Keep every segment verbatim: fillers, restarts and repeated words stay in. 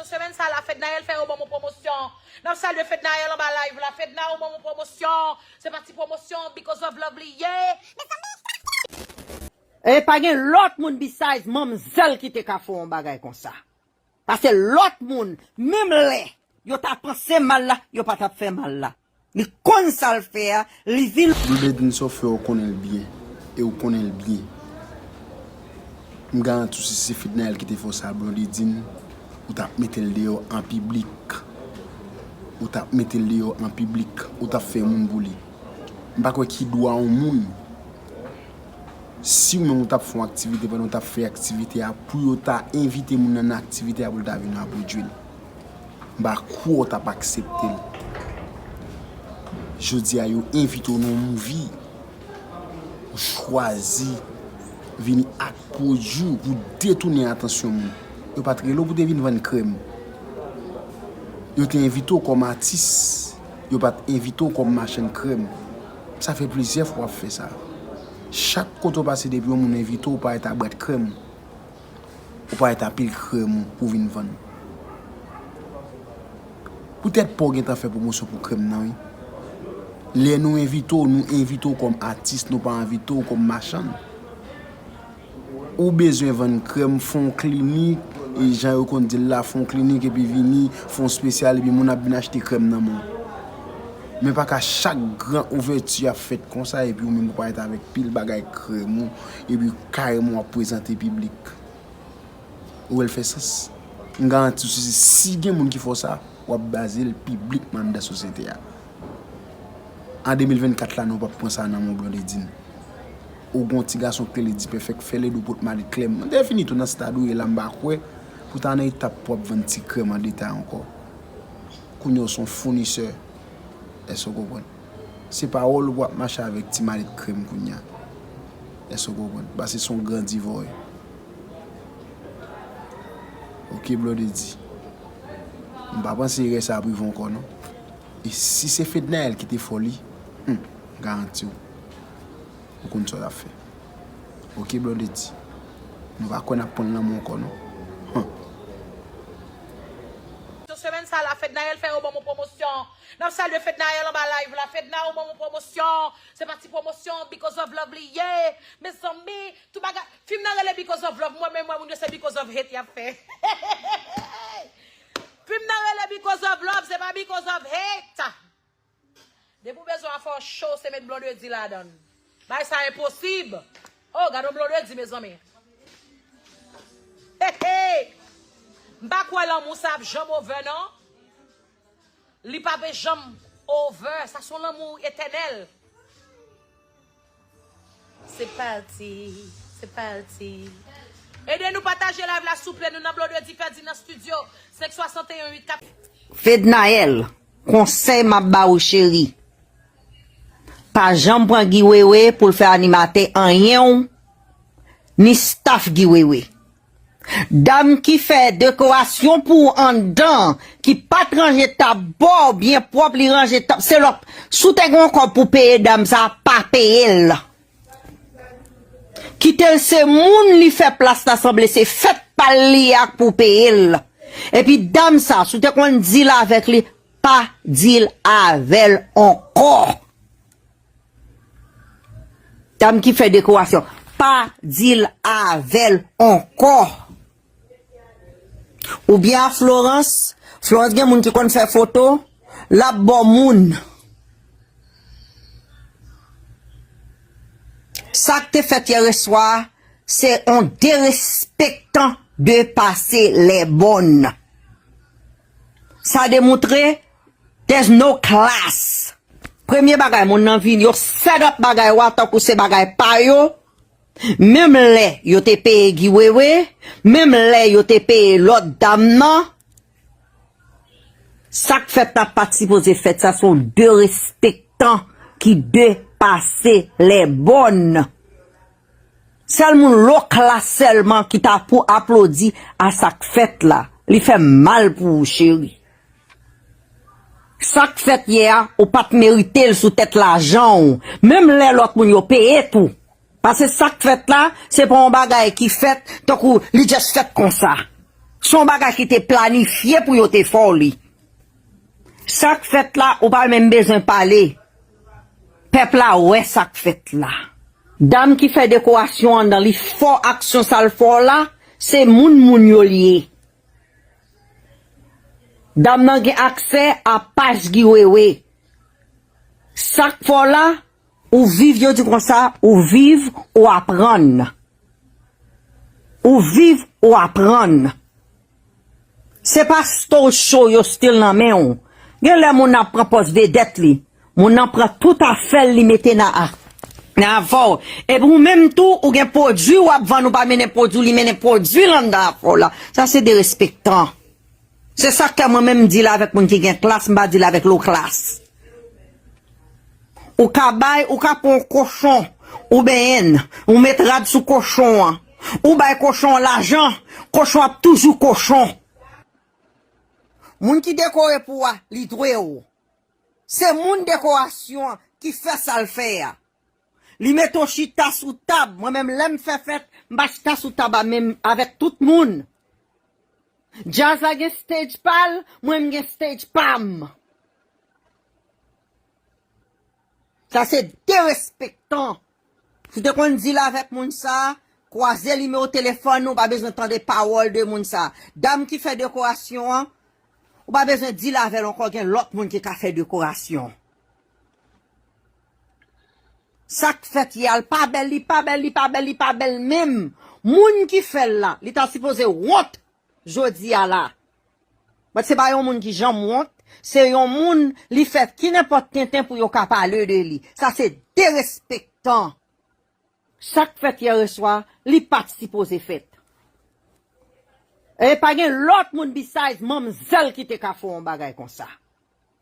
Semèn sa la, Fednaelle fè yo ban m yon pwomosyon. N ap salye Fednaelle anba live la. Fedna, yo ban m yon pwomosyon. Se pa ti pwomosyon, because of love li ye. E pa gen lòt moun besides manmzèl ki te ka fè yon bagay konsa. Paske lòt moun, menm lè yo ta panse mal la, yo pa t ap fè mal la. Li konn sa l fè a, li vin. Blondedine, sa w fè, ou konnen l byen. E ou konnen l byen. M garanti w, si se Fednaelle ki te fè w sa, Blondedine, ou t ap mete l deyò an piblik. Ou t ap mete l deyò an piblik. Ou t ap fè moun pou li. M pa kwè ki dwa yon moun, si w menm ou t ap fè yon aktivite, pandan w t ap fè aktivite a, pou yo ta envite moun nan nan aktivite a pou l ta vin repwodui l. M pa kwè w t ap aksepte l. Jodi a, yo envite w nan yon movie, ou chwazi vini ak pwodui w pou detounen atansyon moun. Yo pa t rele w pou te vin vann krèm. Yo te envite w kòm atis. Yo pa t envite w kòm machann krèm. Sa fè plizyè fwa w ap fè sa. Chak kote w pase, depi yon moun envite w, ou parèt ak bwat krèm. Ou parèt ak pil krèm ou pou vin vann. Poutèt pa w gentan fè pwomosyon pou krèm nan, wi. Lè nou envite w, nou envite w kòm atis, nou pa envite w kòm machann. Ou bezwen vann krèm, fè yon klinik, e jan yo konn di l la, fè yon klinik epi vini, fè yon espesyal epi moun ap vin achte krèm nan men w. Men pa ka chak gran ouvèti ap fèt konsa epi ou menm ou parèt avèk pil bagay krèm ou, epi kareman w ap prezante piblik. Ou wè l fè sans? M garanti w, si, si gen moun ki fè w sa, w ap baze l piblikman anndan sosyete a. An de mil vennkat la, nou p ap pran sa nan men w, Blondedine. Ou gen yon ti gason k rele D-Perfect, fè lèd ou pot malet krèm. Mwen te fini tou nan stad ou ye la, m pa kwè pou ta nan etap pou w ap vann ti krèm an detay ankò. Kounye a w se yon founisè. Èske w konprann? Se pawòl ou pou ap mache avèk ti malet krèm kounye a. Èske w konprann? Paske se yon gran divòy. Ok, Blondedy. M pa panse erè sa ap rive w ankò, non. E si se Fednaelle ki te fè w li, hmm, m garanti w, ou konn sa w t ap fè. Ok, Blondedy. Nou pa kwè n ap pran l nan men w ankò, non. Huh. Semèn sa la, Fednaelle fè yo ban m yon pwomosyon. N ap salye Fednaelle anba live la. Fedna, yo ban m yon pwomosyon. Se pa ti pwomosyon, because of love li ye. Mezanmi, tout bagay. Fim nan rele Because of Love. Mwen menm, mwen, moun yo se Because of Hate y ap fè. Fim nan rele Because of Love, se pa Because of Hate. Depi w bezwen afè w cho, se met Blondedy ladan l. Bagay sa enposib. Oh, gad yon Blondedy, mezanmi. Hey, hey. M pa kwè lanmou sa ap janm over, non. Li pa pe janm over. Sa se yon lanmou etènèl. Se pati, se pati. Ede nou pataje live la, souple. Nou nan Blondedy Ferdinand Studio, senk swasanteyen uit kat. Fednaelle, konsèy m ap ba ou, cheri. Pa janm pran Guy Wewe pou l fè animatè anyen w, ni staff Guy Wewe. Dam ki fè dekorasyon pou w anndan, ki pa t ranje tab ba w byen pwòp, li ranje tab, se lòt. Si w te gen yon kòb pou peye dam sa, pa peye l. Kite l, se moun li fè plas la sanble, se fèt pa l li ak pou peye l. Epi dam sa, si w te konn deal avèk li, pa deal avè l ankò. Dam ki fè dekorasyon, pa deal avè l ankò. Oubyen a Florence, Florence gen moun ki konn fè foto, l ap ba w moun. Sa k te fèt yè swa, se yon derespektan depase lè bòn. Sa demontre there's no class. Premye bagay moun nan vini, yo set up bagay wa tankou se bagay pa yo. Menm lè yo te peye Guy Wewe, menm lè yo te peye lòt dam nan, sa k fèt la pa t sipoze fèt, sa se yon derespektan ki depase lè bòn. Sèl moun lo klas sèlman ki ta pou aplodi a sa k fèt la. Li fè m mal pou ou, cheri. Sa k fèt yè a, ou pa t merite l sou tèt lajan w. Menm lè lòt moun yo peye tou. Paske sa k fèt la, se pa yon bagay ki fèt tankou li just fèt konsa. Se yon bagay ki te planifye pou yo te fè w li. Sa k fèt la, ou pa menm bezwen pale. Pèp la wè sa k fèt la. Dam ki fè dekorasyon an nan li fè aksyon sa l fè w la, se moun moun yo l ye. Dam nan gen aksè a paj Guy Wewe. Sa k fè w la, ou viv, yo di konsa, ou viv, ou aprann. Ou viv, ou aprann. Se pa store show yo still nan men w. Gen lè moun nan ap pran pòz vedèt li. Moun nan pran tout afè l, li mete nan a, nan afè w. Epi ou menm tou, ou gen pwodui w ap vann, ou pa mennen pwodui, li mennen pwodui l anndan afè w la. Sa se derespektan. Se sa k fè mwen menm m deal avèk moun ki gen klas, m pa deal avèk low class. Ou ka bay, ou ka pran yon kochon, ou benyen l, ou met rad sou kochon an, ou bay kochon an lajan, kochon ap toujou kochon. Moun ki dekore pou w a, li dwe w. Se moun dekorasyon an ki fè sa l fè a. Li mete w chita sou tab. Mwen menm, lè m fè fèt, m pa chita sou tab a menm avèk tout moun. Djaz la gen stage pa l, mwen m gen stage pa m. Sa se derespektan. Si w te konn deal avèk moun sa, kwaze nimewo telefòn ou, pa bezwen tande pawòl de moun sa. Dam ki fè dekorasyon an, ou pa bezwen deal avè l ankò, gen lòt moun ki ka fè dekorasyon. Sa k fèt yè a, l pa bèl, li pa bèl, li pa bèl, li pa bèl menm. Moun ki fè l la, li ta sipoze wont jodi a la. But se pa yon moun ki janm wont, se yon moun li fè ki nenpòt tenten pou yo ka pale de li. Sa se derespektan. Sa k fèt yè swa, li pa t sipoze fèt. E pa gen lòt moun besides manmzèl ki te ka fè yon bagay konsa.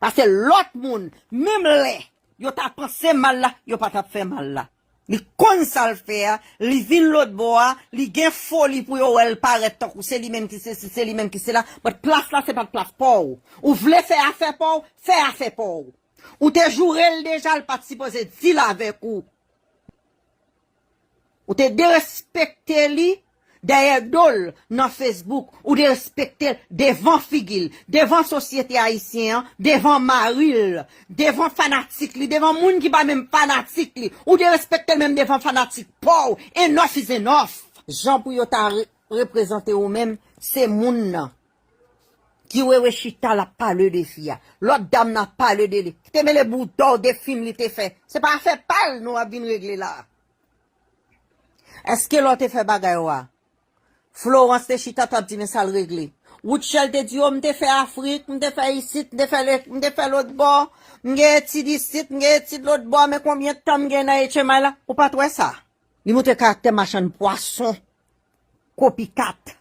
Paske lòt moun, menm lè yo ta panse mal la, yo pa t ap fè mal la. Li konn sa l fè a, li vin lòt bò a, li gen foli pou yo wè l parèt tankou se li menm ki sesi, se li menm ki sela. But plas la se pa t plas pa w. Ou vle fè afè pa w, fè afè pa w. Ou te joure l deja, l pa t sipoze deal avèk ou. Ou te derespekte li dèyè do l nan Facebook. Ou derespekte l devan figi l, devan sosyete ayisyen an, devan mari l, devan fanatik li, devan moun ki pa menm fanatik li. Ou derespekte l menm devan fanatik pa w. Enough is enough. Jan pou yo ta re-, reprezante ou menm, se moun nan. Guy Wewe chita, l ap pale de fi a. Lòt dam nan ap pale de li. Ki te mele bouda w de fim li te fè. Se pa afè pa l nou ap vin regle la. Èske lè w te fè bagay ou a, Florence te chita t ap di men sa l regle? Woodshell te di, o, m te fè Afrik, m te fè isit, m te fè le, m te fè lòt bò, m gen etid isit, m gen etid lòt bò, men konbyen tan m gen nan H M I la? Ou pa t wè sa? Li montre karaktè machann pwason, kopikat.